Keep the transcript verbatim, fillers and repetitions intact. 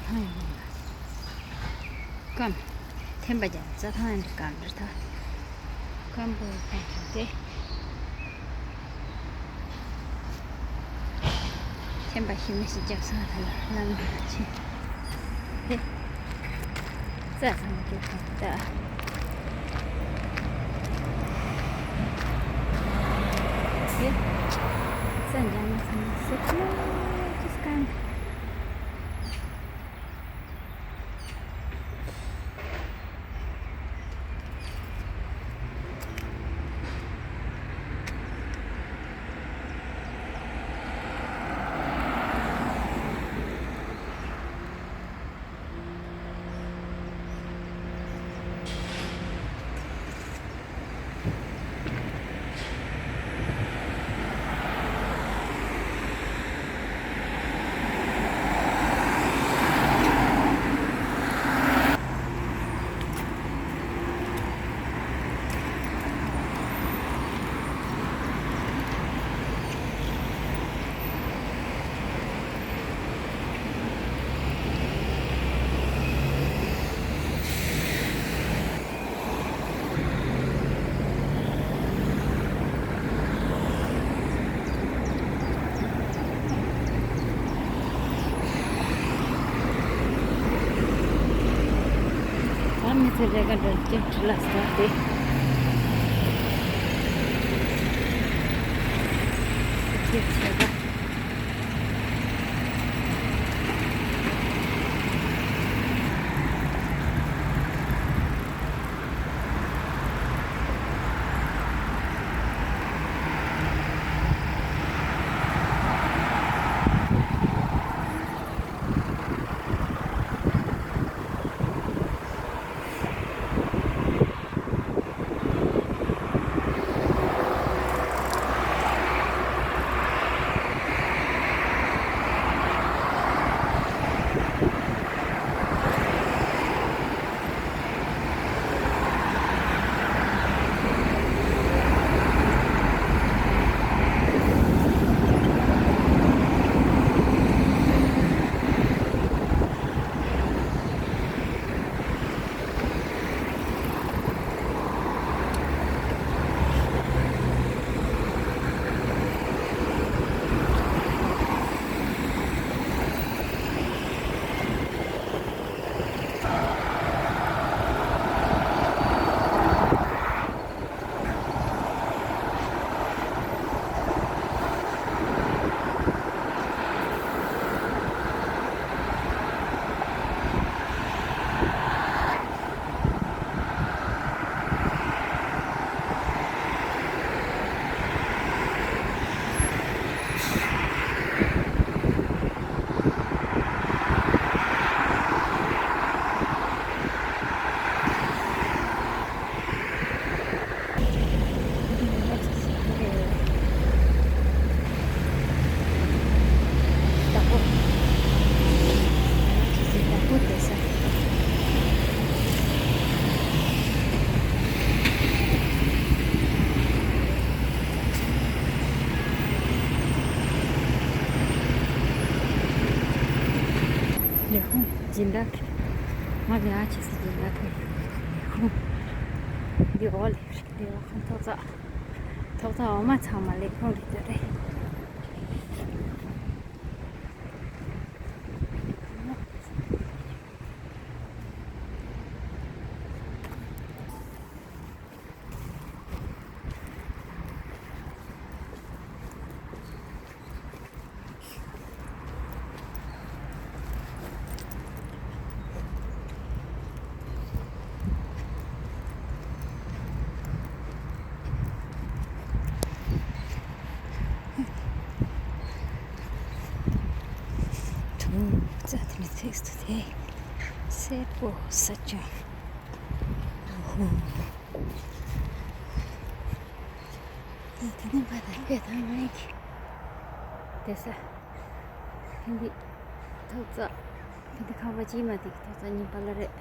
ཐང་ཡོང་ལ། སྐམ། ཐན་པ་རྒྱབ་རྩྭ་ཐང་ཡང་འདྲ་སྐམ་འདྲ་ད། སྐམ་པོ་ཡང་སྐམ་ཞིག་སྟེ། ཐན་པ་ཞིག་མི་ཞིག་རྒྱབ་ས་ད་ལ་ལམ་ཕྱིན། ཧེ། རྩྭ་ཚང་མ་སྐྱེས་ཐང་ད། ཧེ། རྩྭ་འཇམ་མ་ཚང་མ་སེ་ཁ་ལ་ཅི་སྐམ། ད་མི་ཚེ་རེ་ག་འདྲ་ཅིག་ཁྲི་ལ་ཟ་སྟེ། ཅིག་ཟ་ག་ལས་ཁུངས་སྦྱིན་བདག་གིས་ང་ལས་ཨ་ཆེ་སི་སྦྱིན་བདག་གིས་ལས་ཁུངས་འདི་འོག་ལས་རིགས་ལས་ཁུངས་ཐོག་བརྩེགས་ཐོག་བརྩེགས་འོག་མ་ཚང་མ་ལས་ཁུངས་རེད་འདོད་རེད། དུང་རྩྭ་དེ་ནི་ཚིགས་སུ་དེ་སེར་པོ་ས་ཆུ། ཧུ། དེ་ནི་ཕ་དང་སྐད་དང་མིག་དེ་ས། དེ་འདི་ཐོག་བརྩེགས། དེ་འདི་ཁང་པ་གཅིག་མ་དེ་ཐོག་བརྩེགས་གཉིས་པ་ལ་རེད།